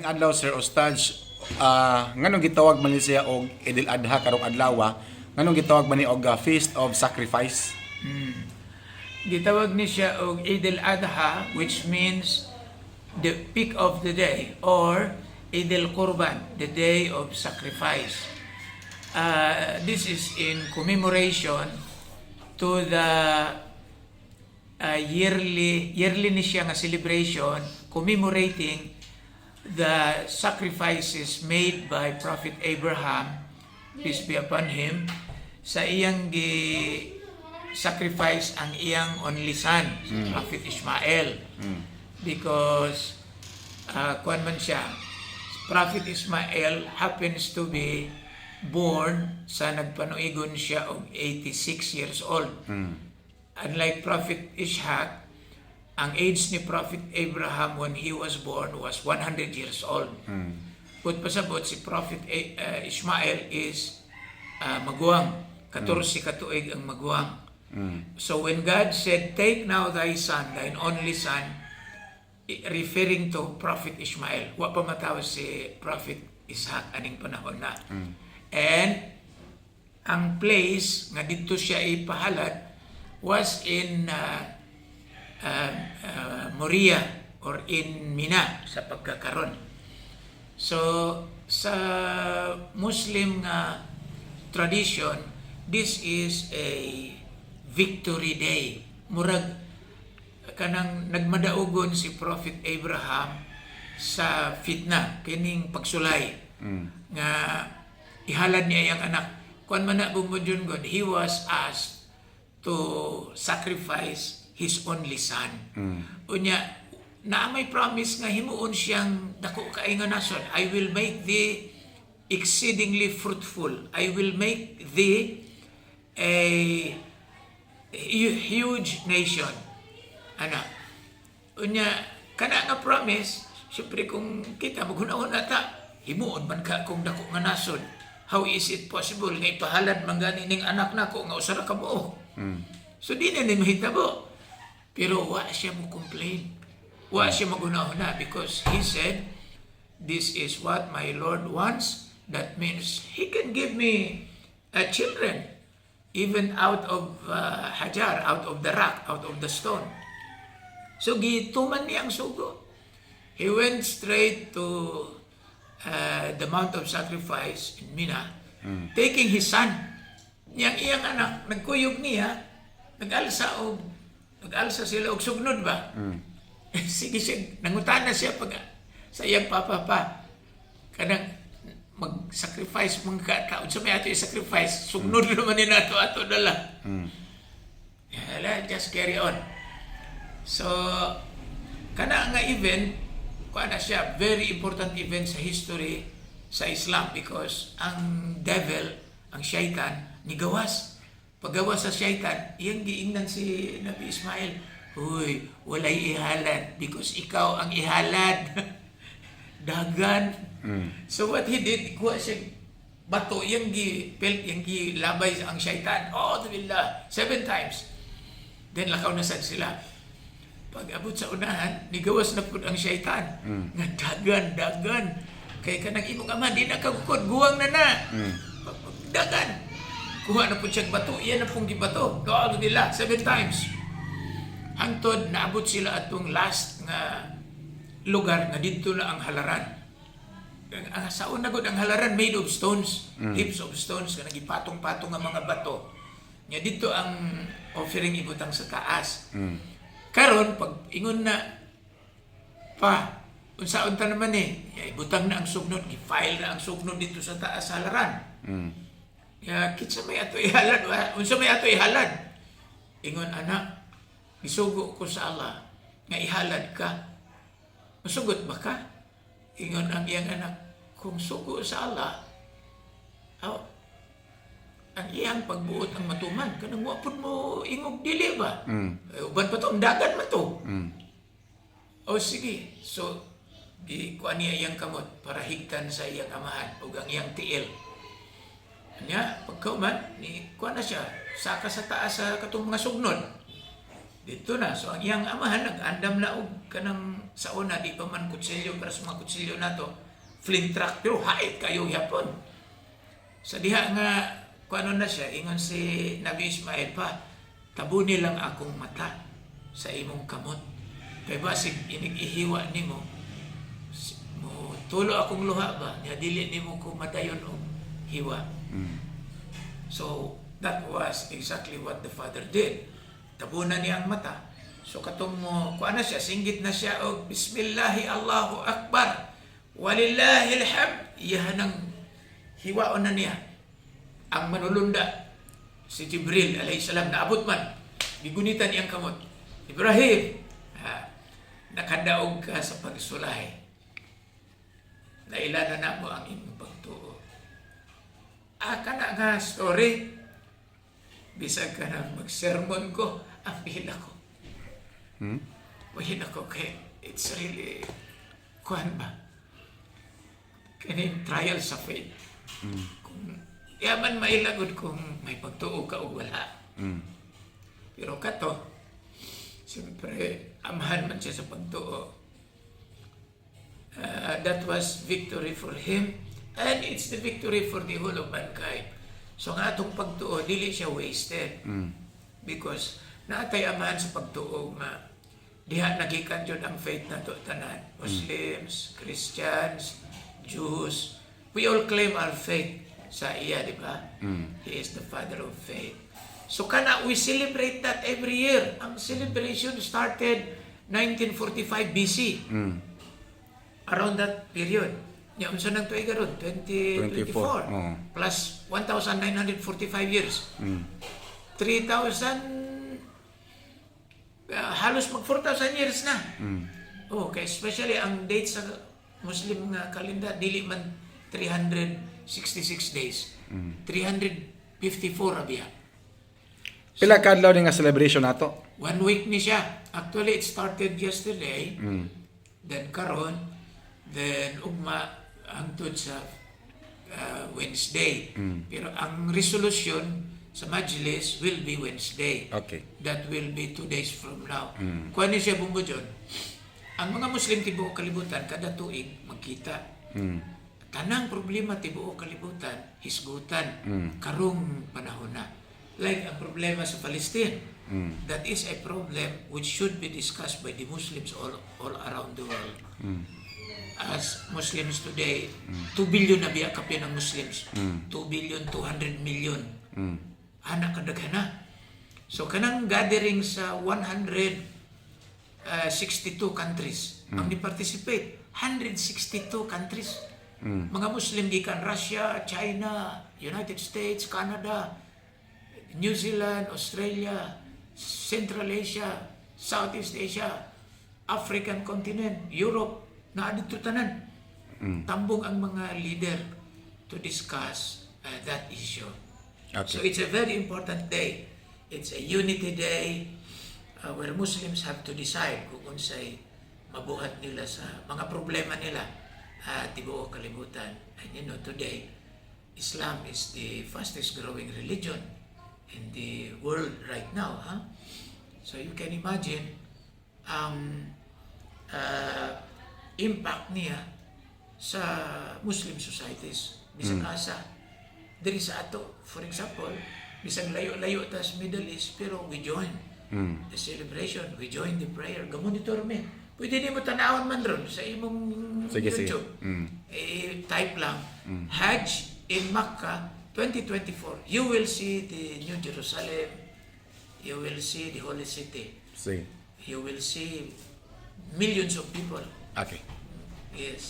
Ang adlaw, Sir Ostaj, nganong gitawag man ni siya og Eid al-Adha karong adlaw? Nganong gitawag man ni og Feast of Sacrifice? Gitawag ni siya og Eid al-Adha, which means the peak of the day, or Eid al-Qurban, the day of sacrifice. This is in commemoration to the yearly ni siya nga celebration commemorating the sacrifices made by Prophet Abraham, peace be upon him, sa iyang gi sacrifice ang iyang only son, si Prophet Ishmael. Because kuan man siya, Prophet Ishmael happens to be born sa nagpanuigon siya og 86 years old. Unlike Prophet Ishaq, ang age ni Prophet Abraham when he was born was 100 years old. But pasabot si Prophet Ishmael is maguwang. 14 katuig ang maguwang. So when God said, "Take now thy son, thine only son," referring to Prophet Ishmael. Wa pa matawo si Prophet Ishaq aning panahon na. And ang place nga didto siya ipahalad was in Moria or in Mina sa pagkakaron. So sa Muslim nga tradition, this is a victory day. Murag kanang nagmadaugon si Prophet Abraham sa fitna kining pagsulay nga ihalad niya iyang anak. Kuan man na bumudyon God, he was asked to sacrifice his only son. Unya naa may promise nga himuon siyang dako kay nga nasod. "I will make thee exceedingly fruitful. I will make thee a huge nation." Ana. Unya kana nga promise, syempre kung kita maghuna-huna ta, himuon man ka kung dako nga nasod. How is it possible nga ipahalad man gani ning anak nako nga usa ra ka buok? So di na ni mahitabo. Pero wa siya mo complain. Wa siya maghuna-huna because he said, "This is what my Lord wants." That means He can give me children even out of Hajar, out of the rock, out of the stone. So gituman niya ang sugo. He went straight to the Mount of Sacrifice in Mina, taking his son. Niyang iyang anak, nagkuyog niya, nag-alsa sila og sugnod ba? Sige siya, nangutana siya pag sa iyang papa pa. Kanang mag-sacrifice mga ka, unsa may ato i-sacrifice, sugnod naman ni nato ato dala. Yeah, just carry on. So, kana nga event, kuha na siya, very important event sa history sa Islam because ang devil, ang syaitan, nigawas. Paggawas sa syaitan, iyang giingnan si Nabi Ismail, "Huy, walay ihalad because ikaw ang ihalad." Dagan. So what he did, kuha siya bato, iyang gi pelt, iyang gi labay ang syaitan. Oh, billah, seven times. Then lakaw na sad sila. Pag abot sa unahan, nigawas na pud ang syaitan. Nga dagan, dagan. Kay kanang imong ama, di na kagukod, guwang na na. Dagan. Kuha na pud siyang bato, iyan na pong gibato. Doon nila, seven times. Hangtod naabot sila atong last nga lugar nga didto na ang halaran. Ang sa una gud ang halaran made of stones, heaps of stones nga nagipatong-patong nga mga bato. Nya didto ang offering ibutang sa taas. Karon pag ingon na pa unsaon ta naman eh, ya, ibutang na ang sugnod, gi-file na ang sugnod dito sa taas sa halaran. Ya kinsa may ato ihalad, unsa may ato ihalad? Ingon anak, gisugo ko sa Allah nga ihalad ka. Musugot ba ka? Ingon ang iyang anak, kung sugo sa Allah, aw, ang iyang pagbuot ang matuman. Kanang wa pud mo ingog dili ba? Eh, uban pa to, ang dagan man to. O sige, so gi kuan niya iyang kamot para higtan sa iyang amahan ug ang iyang tiil. Nya pagkauman ni kuan na siya saka sa taas sa katong mga sugnod. Dito na so ang iyang amahan nag-andam na og kanang Sa una, di pa man kutsilyo, pero sa mga kutsilyo nato, flint rock, pero hait kayo yapon. Sa diha nga, kung ano na siya, ingon si Nabi Ismail pa, "Tabuni lang akong mata sa imong kamot. Kay basig inig-ihiwa nimo, mo tulo akong luha ba, niya dili nimo ko madayon og hiwa." So, that was exactly what the father did. Tabunan niya ang mata. So, katong mo, kuan na siya, singgit na siya og "Bismillahi, Allahu Akbar. Walillahil hamd." Iyahan ang hiwaon na niya. Ang manulunda, si Jibril alayhi salam, naabot man. Gigunitan niyang kamot. "Ibrahim, ha, nakadaog ka sa pagsulay. Naila na namo ang imong pagtuo." Ah, kana nga story, bisag ka na mag-sermon ko, ang hila ko. Mahina ko kay it's really, kuan ba? Kaning trial sa faith. Kung yaman mailagod kung may pagtuo ka o wala. Pero kato, siyempre, amahan man siya sa pagtuo. That was victory for him and it's the victory for the whole of mankind. So nga atong pagtuo, dili siya wasted. Because naatay amahan sa pagtuo nga diha nagikan jud ang faith nato tanan. Muslims, Christians, Jews, we all claim our faith sa iya, di ba? He is the father of faith. So kana we celebrate that every year. Ang celebration started 1945 BC. Around that period. Nya unsa nang tuig karon? 2024. 24, oo. Plus 1945 years. 3,000, halos mag 4,000 years na. Okay, especially ang date sa Muslim nga kalenda dili man 366 days. 354 ra biya. Pila ka adlaw ni nga celebration nato? One week ni siya. Actually, it started yesterday. Then karon, then ugma hangtod sa Wednesday. Pero ang resolution sa Majlis will be Wednesday. That will be 2 days from now. Kuha ni siya, Bombo John. Ang mga Muslim tibuok kalibutan kada tuig magkita. Tanang problema tibuok kalibutan hisgutan karong panahon na. Like ang problema sa Palestine. That is a problem which should be discussed by the Muslims all around the world. As Muslims today, 2 billion na biya kapin ang Muslims. 2 billion 200 million. Ana kadaghana. So kanang gathering sa 162 countries ang ni-participate. 162 countries. Mga Muslim gikan Russia, China, United States, Canada, New Zealand, Australia, Central Asia, Southeast Asia, African continent, Europe, naa didto tanan. Tambong ang mga leader to discuss that issue. So it's a very important day. It's a unity day where Muslims have to decide kung unsay mabuhat nila sa mga problema nila at tibuok kalibutan. And today, Islam is the fastest growing religion in the world right now. Huh? So you can imagine ang impact niya sa Muslim societies bisag asa diri sa ato. For example, bisag layo-layo ta sa Middle East, pero we join the celebration, we join the prayer. Gamonitor mi. Pwede nimo tanawon man ron sa imong Sige. YouTube. Eh, type lang "Hajj in Makkah 2024". You will see the New Jerusalem, you will see the Holy City, Sige. You will see millions of people. Yes.